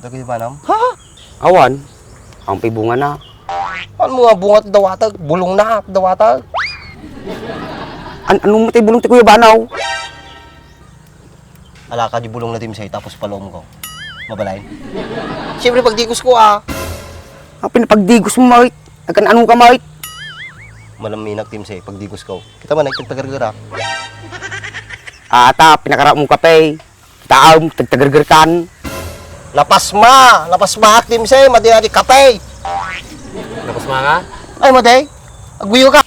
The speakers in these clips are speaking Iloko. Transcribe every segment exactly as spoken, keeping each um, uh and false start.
Dagiti banam? Ha? Awan. Ang pay bunga na. Ano nga bunga ti dawatag? Bulong na, dawatag. An-, ano mo tayo bulong ti Kuya Banaw? Alaka di bulong na dimsay, tapos palom ko. Mabalay? Siyempre, pagdigos ko, ah. Ang pinapagdigos mo, mawit. Nagkan ano ka, mawit? Malaminak, dimsay, pagdigos ko. Kita man, nagtagtagargara. Ata, pinakara mo kape. Taam, tagtagargarkan. Napasma! Napasmaak, dimsay, madi-, adi kape. Napasma nga? Ay, madi. Agwiyo ka.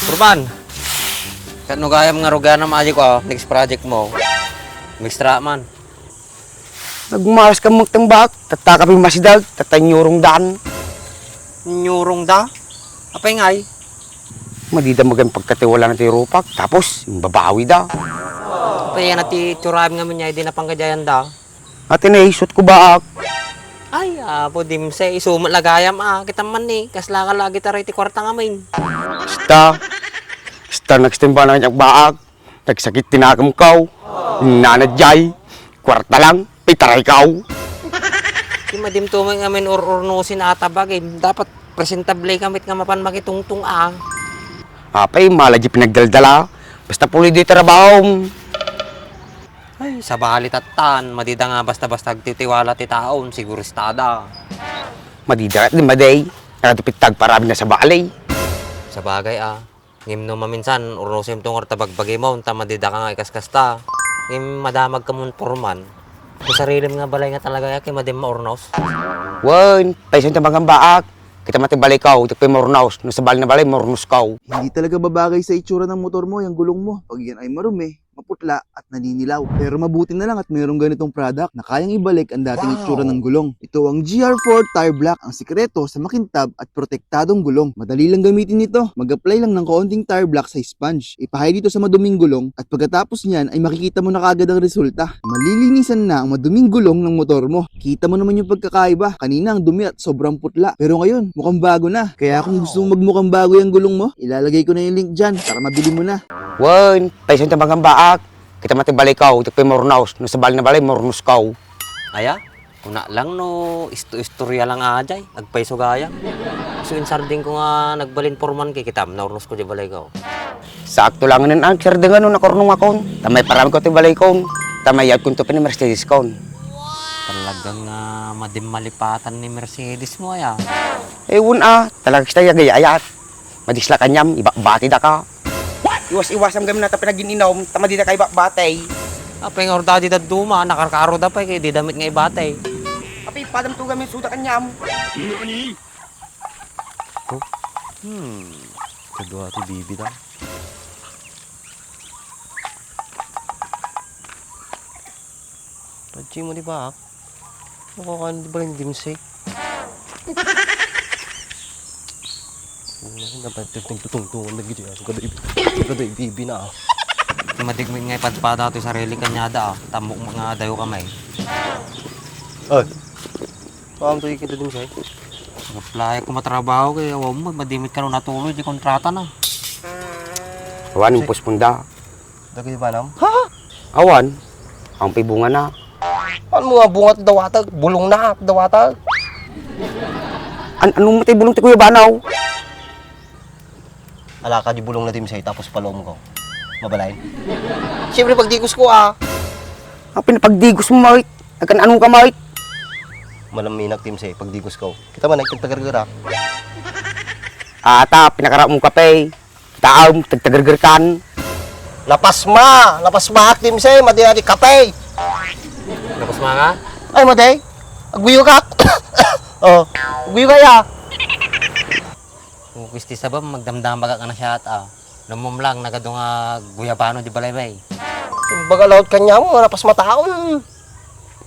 Kurban, ket no gayam nga rugianam, adik, ah, next project mo. Extra man. Nagmalas ka magtambak, tatta ka pin masidag, tatta inyurong dan. Inyurong da? Apay ngay? Madida magan pagkatiwala na ti rupak, tapos imbabawi da. Apay na ti tsuram nga minyay di napangkadayan da? Ati na isut ko baak. Ay, apo, dimse, isumat lagayam, ah. Kita man ni, kasla ka lagi taray ti kwarta nga min. Basta, basta nagsimba na kanyang baak. Nagsakit ti nakemko. Innana jay, kwarta lang, pitarayko. Ti madimto met nga amin ur-urnosen a tabagim, dapat presentable ka met nga mapan makitungtong a. Apay, mala di pinagdaldala. Basta pulido ti trabahom. Ay, sabali tattan, madida nga basta-basta agtitiwala ti taon, siguristada. Madida ket di madi. Nakatipid tagparami na sabali. Sabagay a. Ngem no maminsan, urnosem ti ngarud ta bagbagimon, ta madidaka nga ikaskasta. Ngem madamagka mon porman. Ti sarilim nga balay nga talaga, ket madim maurnos. Wen, paisan ti magambaak. Kita met ti balayko, diak pay maurnos. No sabali nga balay, maurnosko. Hindi talaga babagay sa itsura ng motor mo, yung gulong mo. Pag yan ay marumi, maputla, at naninilaw. Pero mabuti na lang at mayroong ganitong product na kayang ibalik ang dating itsura ng gulong. Ito ang G R four Tire Black, ang sikreto sa makintab at protektadong gulong. Madali lang gamitin ito. Mag-apply lang ng kaunting tire black sa sponge. Ipahay dito sa maduming gulong at pagkatapos niyan ay makikita mo na kaagad ang resulta. Malilinisan na ang maduming gulong ng motor mo. Kita mo naman yung pagkakaiba. Kanina ang dumi at sobrang putla. Pero ngayon, mukhang bago na. Kaya kung gusto mo magmukhang bago yung gulong mo, ilalagay ko na yung link dyan para mabili mo na. Wen, paisan ti magambaak. Kita met ti balayko, diak pay maurnos. No sabali nga balay, maurnosko. Aya? Kuna lang no isto-istorya lang a jay, agpayso gayam. So, insardengko nga nagbalin porman, kikitam, naurnosko di balayko. Sakto lang nen, ah, sardeng no naurnongakon. Ta maiparamidko ti balaykon. Ta mayadkonto pay ni Mercedeskon. Talaga nga madim malipatan ni Mercedes mo, aya. Eh, wen a, talaga kasta agay-ayat. Madisla kaniam, ibakbatidaka. Iwas-iwasam gamin ta panagin-inom, ta madidaka ibakbati. Apay nga urda di dadduma, nakarkaro da pay, ket dida met nga ibati. Apay, padam to gamin suda kaniam. Oh? Hmm. Kadua ti bibi da. Padji mo di ba? Nakuha ka na di ba yung dimsik? Ano na, dapat tungtungtungan na gid yan. Gadoy, gadoy, bibi na, ah. Madigmig nga ipadpada to sarili kanyada, ah. Tambok nga dayo kamay. Oy. Paano to ikinta dimsik? Apply ko matrabaho kay awan mo, madimit ka ron natuloy, di kontrata na. Awan, impuspunda. Dagiti banam? Ha? Awan. Ang pay bunga na. Ano nga bunga ti dawatag? Bulong na, dawatag. An-, ano mo tayo bulong ti Kuya Banaw? Alaka di bulong na dimsay, tapos palom ko. Mabalay? Siyempre, pagdigos ko, ah. Ang pinapagdigos mo, Mawit. Nagkan ano ka, Mawit? Malaminak, dimsay, pagdigos ko. Kita man, nagtagtagargara. Ata, pinakara mo kape. Taam, tagtagargarkan. Napasma! Napasmaak, dimsay, madi-, adi kape! Napasma nga? Ay, madi. Agwiyo ka. Oh, agwiyo ka, ya. Ukis ti sabam, magdamdamagak nga nasyat, ah. Namumlang, nagadu nga guyabano di balay, bay. Baga laot kanya mo, napasma taon.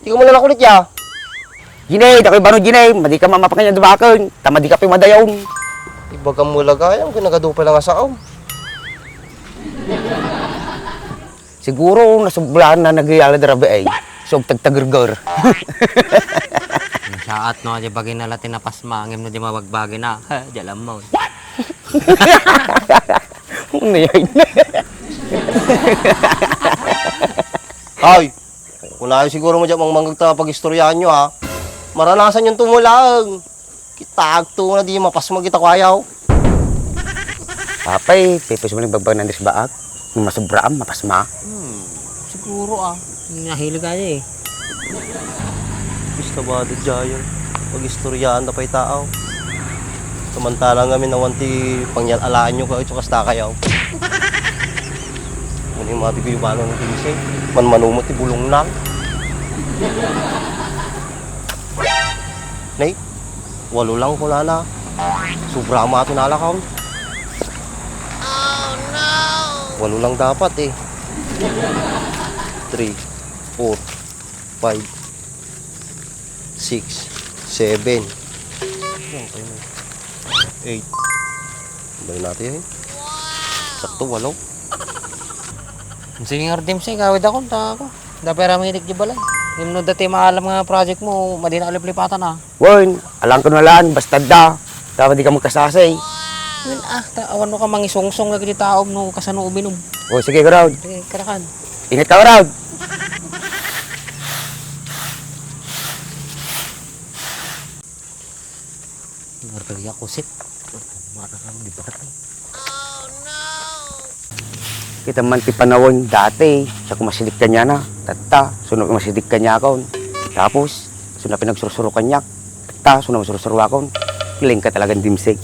Di ko man nakulit ya. Jine, dakoy bano, Jine, madi ka mamapangan dumaken, ta madi ka pimadayon. Ibaga mo lagayam, kung nagadupa lang asaom. Siguro, nasobrahan na nagyayalad rabii. So, tagtagerger. Saat no, di bagay na la tinapasma, ngem no di mabagbagi na. Di alam mo. Ano yan? Ay! Kunayo siguro mo dyan mangmanggag ta pag-istoryahan nyo, ha? Maranasan yung tumulaeng. Kita agto na di mapasma kita kuayaw. Apay, pipis mo lang bagbag ng disbaak. Nung masobraan, mapasma. Hmm, siguro, ah. Nahilig ka eh. Basta ba, Jayo? Pag-istoryaan na pa'y tao. Samantala nga minawan ti pangyal-alaan nyo ka, ito kasta kayaw. Ano yung mga bigay yung balon ng pinse? Manmanumot ti bulong na. Nay, walo lang kunana. Sobra mo ato nalakaw. Walo lang dapat eh. Three, four, five, six, seven, eight. Balik natin eh. Sakto, walo. Sige nga, Dimsy, kawid ako, ta ako. Dapat raman itik di balay. Ngem no dati maalam nga project mo, madi na aliplipatan, ah. Wen, alam ko na lang, basta da. Dapat di ka magkasasay. Ngem, ah, ta, awan no ka mangisungsong lagi di taom no kasano uminom. O, sige, Ground. Sige, karakan. Ingat ka, Ground. Ngartag ya kusit. Mara ka, di ba? Kita man ti panawen dati, siya kumasidik kanya na. Tatta, sunod kumasidik kanya akon. Tapos, suna pinagsursuro kanya. Tatta, suna masursuro akon. Galing ka talagang Dimsy.